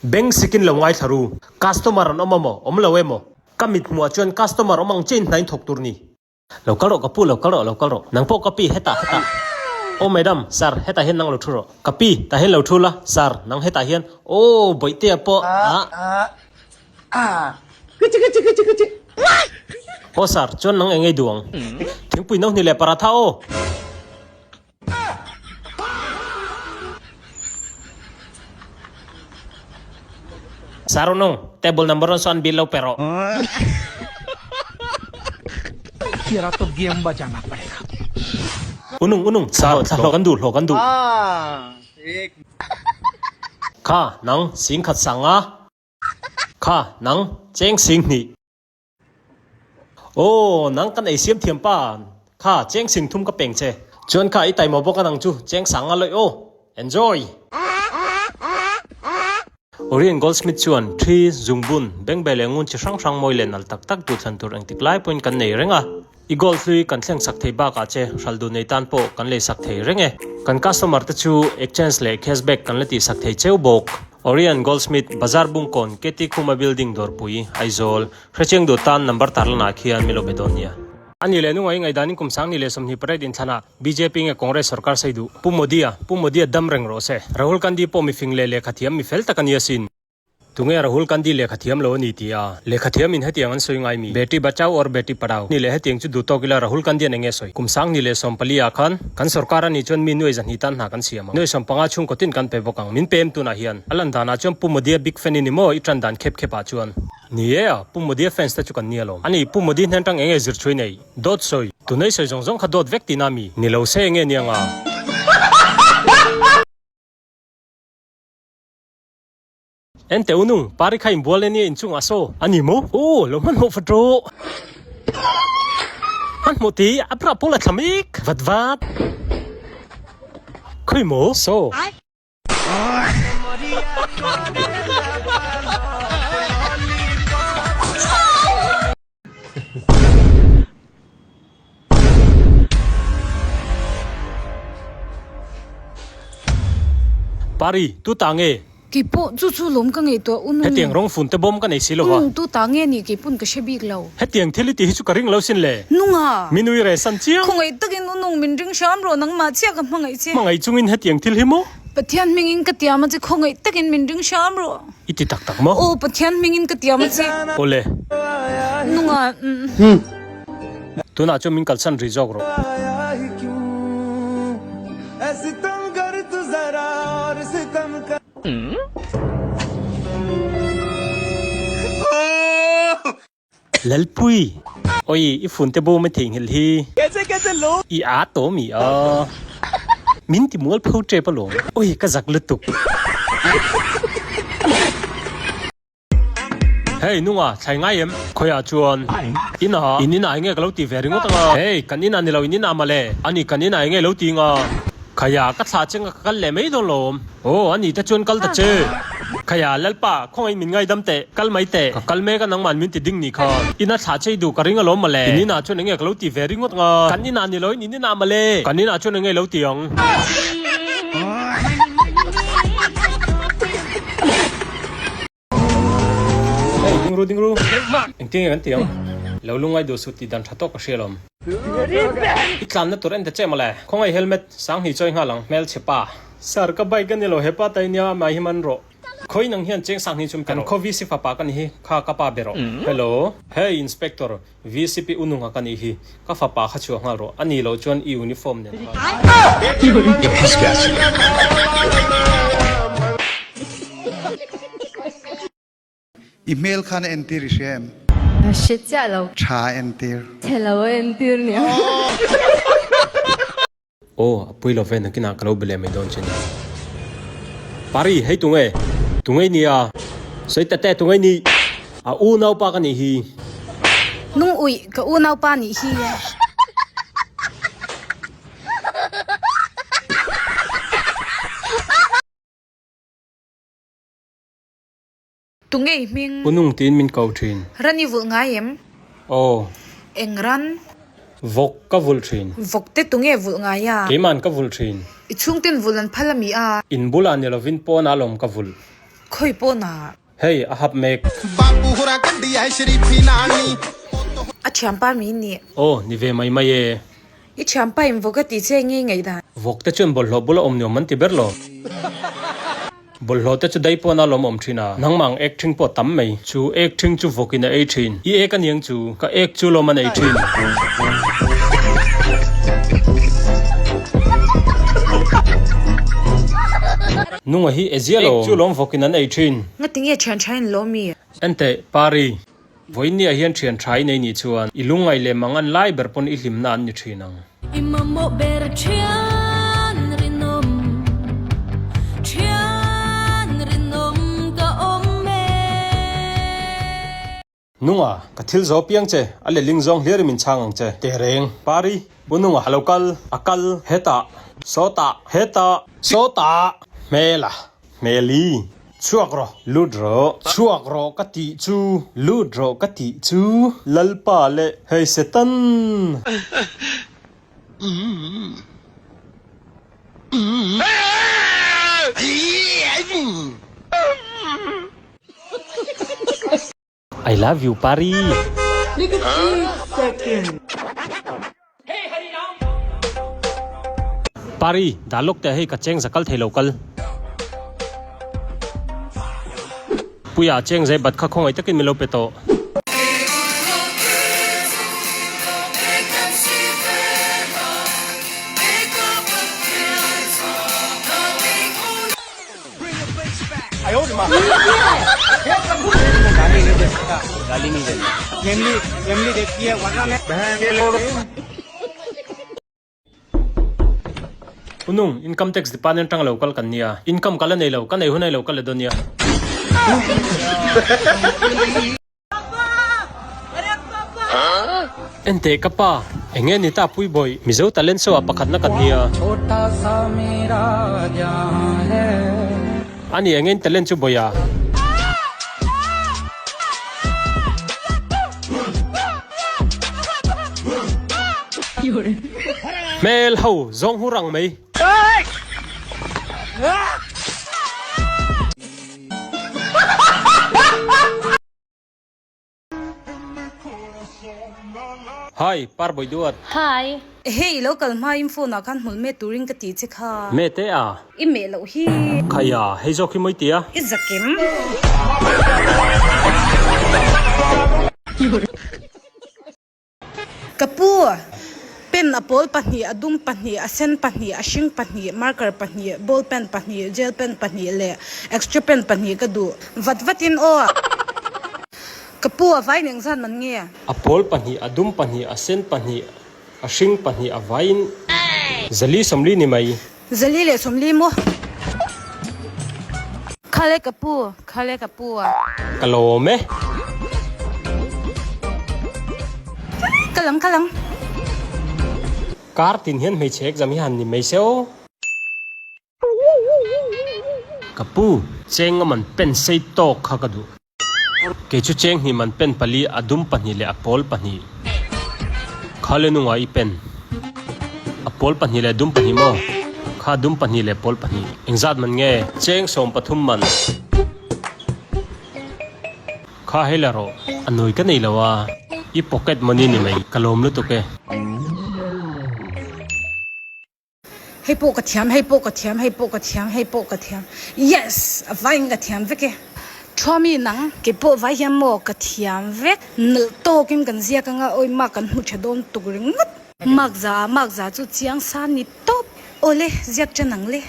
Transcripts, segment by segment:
Beng sikin lo ngaithla ru. Customer an awm amaw? Awm lo emaw? Ka mit hmuh ah chuan customer awm ang chiah in hna in thawk tur ni. Lo kal rawh ka pu, lo kal rawh, lo kal rawh. Nang pawh ka pi, hetah, hetah. Aw madam, sir, hetah hian nang lo thu rawh. Ka pi, tah hian lo thu la, sir, nang hetah hian. Aw, bawihtea pawh, ah. Aw sir, chuan nang eng ei duh ang? Thingpui no hni leh paratha aw. Sir Unung, table number rawn sawn bill lo pe rawh. Unung, Unung, sir, thla hlawh kan duh, hlawh kan duh. Kha, nang, singkhat sanga. Kha, nang, cheng sing hnih. Aw, nang kan ei siam thiam pa, kha cheng sing thum ka peng che. Chuan kha i taimawh bawk a nang chu cheng sang a lawih aw. Enjoy! Orient Goldsmith chuan thi, zungbun, bengbeh leh ngun chi hrang hrang mawi leh nalh tak tak duhthlan tur engtik lai pawhin kan nei reng a. I gold hlui kan thleng sak thei bakah che hral duh nei tan pawh kan lei sak thei reng e. Kan customer te chu exchange leh cashback kan la tih sak thei cheu bawk. Orient Goldsmith, Bazar Bungkawn, KT Khuma Building Dawrpui, Aizawl, Hrechiang duh tan number tarlanah khian min lo be dawn nia. A ni leh nunga i ngaihdanin kum 20 leh 20 parade inthlanah bjp nge Congress sorkar sei duh? Pu Modi-a, Pu Modi-a dam reng rawh se. Rahul Gandhi pawh mifing leh lehkhathiam mi fel tak a ni asin. Tunge Rahul Gandhi lehkha thiam lo a ni ti a, lehkha thiamin hetiang an sawi ngai mi? Beti Bachao or Beti Padhao? Ni leh hetiang chu duh tawk ila Rahul Gandhi an enge sawi? Kum 20 leh 14 ah khan kan sorkar a nih chuan mi nuai zahnih tan hna kan siam ang. Nuai 15 chhungkaw tin kan pe bawk ang. Min pe em tunah hian? A lan danah chuan Pu Modi-a big fan i ni maw? I tan dan khep khep ah chuan. Ni e a, Pu Modi-a fans te chu kan ni alawm. Ani, Pu Modi hnen tang enge zir chhui nei? Dawt sawi. Tunei sawi zawng zawng kha dawt vek tihna mi? Ni lo se enge nia nga? Ente unung, pari kha inbual ania inchungah saw a ni maw? Aw, lo hmanhmawh vat rawh. Hmanhmawh tih a bra pawl a thla mek vat vat. Khawi maw? Saw. Pari, tu ta nge? Kei pawh chu chu lawm ka ngaihtuah u nung. Hetiang rawng fun te bawm ka nei si lo va. U nung tu ta nge nih kei pawn ka hre bik lo. Hetiang thil i tih hi chu ka ring lo sin le. Nunga! Min ui reh san chiang. Khawngaih takin u nung min ring hram rawh nangmah chiah ka hmangaih che. Hmangaih chungin hetiang thil hi maw? Pathian hmingin ka tiam a che khawngaih takin min ring hram rawh. I ti tak tak maw? Aw Pathian hmingin ka tiam a che. Awle. Nunga umm. Tunah chuan min kalsan rih zawk rawh. Lalpui! Oi, i phone te bawm a theihnghilh hi. I aa tawh mi a? Min ti mual pho tep alawm. Oi, ka zak lutuk. Hey, nunga, thlai ngai em? Khawiah chuan inah, in inah enge ka lo ti ve ringawt anga? Hey, kan inah ni lo, in inah mawle. Ani, kan inah enge lo ti anga? Khaiah, ka thlah che nga ka kal leh mai dawn lawm. Aw, ani te chuan kal ta che. Khaiah, Lalpa, khawngaih min ngaidam teh, kal mai teh. Ka kal mek a nangman min ti ding ni kha. Ina thlah che i duh ka ring alawm mawle. In inah chuan enge ka lo ti ve ringawt nga. Kan inah ni loin in inah mawle. Kan inah chuan enge lo ti ang. Hey, ding ru, ding ru. Engtin nge kan ti ang? Lo lungngai duh suh tih dan tha tawk ka hria alawm. I tlanna tur en ta che mawle. Khawngaih helmet 20 chawi nghal ang hmel chhe pa. Sir, ka bike a ni lo, hepa ta i nia amah hi man rawh. Khawi nang hian cheng 20 chum pe rawh. Kan khaw VC fapa ka ni hi, kha ka pa be rawh. Hello. Hey Inspector, VCP u nunga ka nih hi, ka fapa kha chhuah nghal rawh, a nih loh chuan i uniform nen khan. I hmel khan a entir i hria em? Hre chiah lo. Tha a entir. Chhe lo a entir nia. Aw, a pui lo ve, nakinah ka lo be leh mai dawn che ni. Pari, hei tunge? Tunge i nia? Sawi ta teh, tunge i nih? A unaupa ka nih hi. Nung uih, ka unaupa nih hi. Tunge i hming? U nung tiin min ko thin. Ran i vulh ngai em? Aw. Eng ran? Vawk ka vulh thin. Vawk te tunge vulh ngai a? Keiman ka vulh thin. I chhungten vulh an phal a mi a? In bulah ni lovin pawnah lawm ka vulh. Khawi pawh na. Hei a hap mek. A thianpa mi nih. Aw ni ve mai mai e. I thianpa in vawk a ti che nge ngaihdan. Vawk te chuan bawlhhlawh bula awm nuam an ti ber lo. Bawlhhlawh te chu dai pawn a lawm awm thin a, nangmah ang ek thing pawh tam mai. Chu ek thing chu vawk in a ei thin. I ek a niang chu, ka ek chu lawm an ei thin. Nunga hi e zia lo. Ek chu lawm vawk in an ei thin. Ngati nge thian tha in lawm i? Enteh, Pari. Vawiinniah hian thian tha i nei nih chuan i lungngaih leh mang an lai ber pawn i hlimna an ni thin ang. I mamawh ber thian rinawm, thian rinawm ka awm e. Nunga, ka thil zo piang che, a leling zawng hliarin min chhang ang che. Tehreng, Pari, U Nunga, a lo kal, a kal, hetah, sawtah, hetah, sawtah, hmela. Hmeli, chhuak rawh, lut rawh, chhuak rawh ka tih chu, lut rawh ka tih chu, Lalpa leh hei Satan. I love you Pari. Pari, dah lawk teh hei ka cheng za kal thei lo kal. Puia cheng zai bat kha khawngaih takin min lo pe tawh. Unung, Income Tax Department atanga lo kal kan nia. Income ka la nei lo, ka nei hun ai lo kal leh dawn nia. Enteh ka pa, eng nge ni ta pui bawih, Mizo talent show ah pakhatna kan nia. A ni eng nge in talent chu bawih a? Hmel ho zawng hur ang mai. Hi, Par Bawih Duat. Hi. Hei, i lo kal hma in phone ah khan hmul met turin ka tih che kha. Met e a. I meh loh hi. Khaia, hei zawk hi mawi tia. I zakim. Ka pu, pen a pawl pahnih, a dum pahnih, a sen pahnih, a hring pahnih, marker pahnih, ball pen pahnih, gel pen pahnih leh extra pen pahnih ka duh. Vat vatin aw. Ka pu, a vai nen zan man nge? A pawl pahnih, a dum pahnih, a sen pahnih, a hring pahnih, a vaiin Zali 40 ni mai. Zali leh 40 maw? Khale ka pu, khale ka pu a. Ka lawm e. Ka lang, ka lang. Kar tin hian hmeichhe exam hi han ni mai se aw. Ka pu, cheng a man pen sei tawk kha ka duh. Kei chu cheng hnih man pen pali, a dum pahnih leh a pawl pahnih. Kha le nunga i pen. A pawl pahnih leh dum pahnih maw? Kha dum pahnih leh pawl pahnih. Engzat man nge? Cheng 13 man. Kha hei la rawh. A nawi ka nei lo a. I pocket money ni mai. Ka lawm lutuk e. Hei pawh ka thiam, hei pawh ka thiam, hei pawh ka thiam, hei pawh ka thiam. Yes! A vaiin ka thiam vek e. Thuami nang, kei pawh vai hian maw ka thiam vek. Nalh tawkin kan ziak anga awi mark kan hmu tha dawn tuk ringawt. Mark za ah mark za chu chiang sa ni tawp. Awle, ziak ṭan ang le.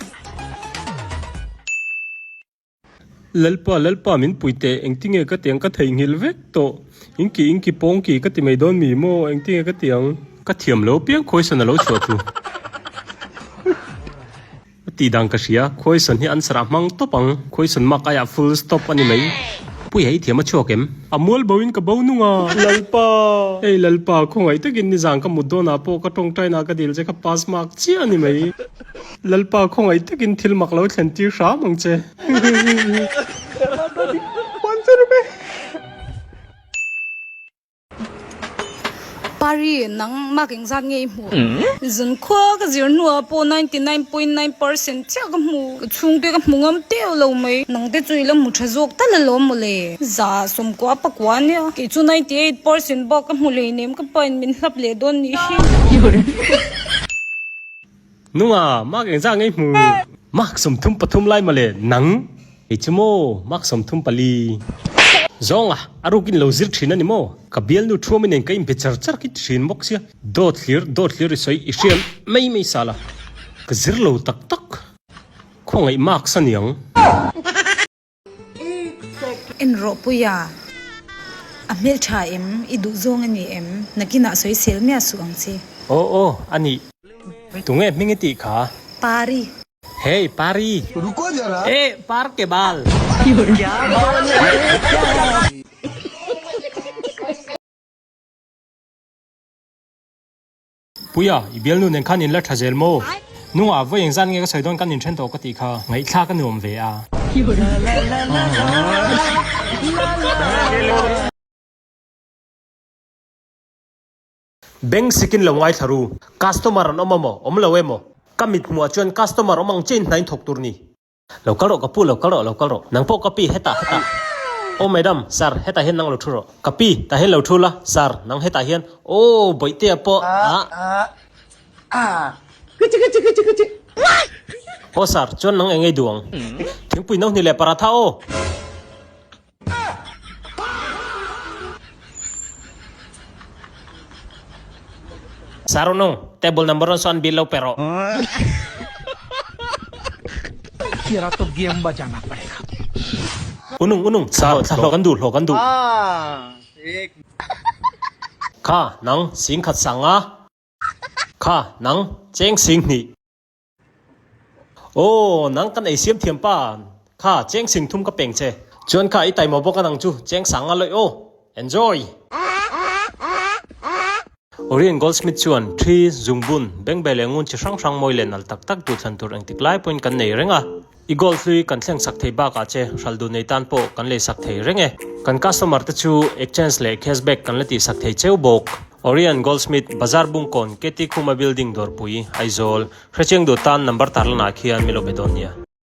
Lalpa, Lalpa min pui teh, engtinge ka tiang ka theihnghilh vek tawh, inki inki pawngki ka ti mai dawn mi maw, engtinge ka tiang. Ka thiam lo piang khawisawn a lo chhuah chu. A tih dan ka hria, khawisawn hi answer ah hmang tawp ang, khawisawn mark aiah full stop a ni mai. Puia i thiam a chhuak em? A mual bo in ka bo nung a. Lalpa! Hei Lalpa, khawngaih takin nizan ka mut dawnah pawh ka tawngtainah ka dil che kha pass mark chiah a ni mai. Lalpa khawngaih takin thil mak lo thlen tir hram ang che. Pa. Pari, nang mark engzat nge i hmuh? Zan khua ka zir hnuah pawh 99.9 percent chiah ka hmu. Ka chhungte ka hmu ngam teuh lo mai. Nangte chu i la hmu tha zawk tal alawm mawle. Za sawmkua pakua ania. Kei chu 98 percent bak ka hmu hleinem ka pain min hlap leh dawn nih hi. Nunga, mark engzat nge i hmu? Mark 33 lai mawle, nang? Kei chu maw, mark 34. Zawnga, a rukin lo zir thin a ni maw? Ka bialnu thuam inen ka inbe char char khi thin bawk sia. Dawt hlir, dawt hlir i sawi i hriam mai mai sal a. Ka zir lo tak tak. Khawngaih marks a niang. En rawh Puia, a hmeltha em? I duh zawng a ni em? Nakinah sawisel miah suh ang che. Aw aw, a nih. Tunge hming i tih kha? Pari. Hey Pari. Ruko zara. Eh par ke bal. Puia, i bialnu nen khan in la tha zel maw? Nungah vawi engzat nge ka sawi dawn kan inthen tawh ka tih kha ngaihthlak a nuam ve a. Bank sikin lo ngaithla ru. Customer an awm amaw? Awm lo emaw? Ka mit hmuh ah chuan customer awm ang chiah in hnain thawk tur ni. Lo kal rawh ka pu, lo kal rawh, lo kal rawh. Nang pawh ka pi, hetah, hetah. Aw madam, sir, hetah hian nang lo thu rawh. Ka pi, tah hian lo thu la, sir, nang hetah hian. Aw, bawihtea pawh, ah. Aw sir, chuan nang eng ei duh ang? Thingpui no hni leh paratha aw. Sarunung, table number rawn sawn bill lo pe rawh. Unung, unung, sir, thla hlawh kan duh, hlawh kan duh. Kha, nang, singkhat sanga. Kha, nang, cheng sing hnih. Aw, nang kan ei siam thiam pa kha cheng sing thum ka peng che. Chuan kha i taimawh bawk a nang chu cheng sang a lawih aw. Enjoy! Orient Goldsmith chuan thi, zungbun, bengbeh leh ngun chi hrang hrang mawi leh nalh tak tak duhthlan tur engtik lai pawhin kan nei reng a. I gold hlui kan thleng sak thei bakah che hral duh nei tan pawh kan lei sak thei reng e. Kan customer te chu exchange leh cashback kan la tih sak thei cheu bawk. Orion Goldsmith, Bazar Bungkawn, KT Khuma Building Dawrpui, Aizawl. Hrechiang duh tan number tarlanah khian min lo be dawn nia.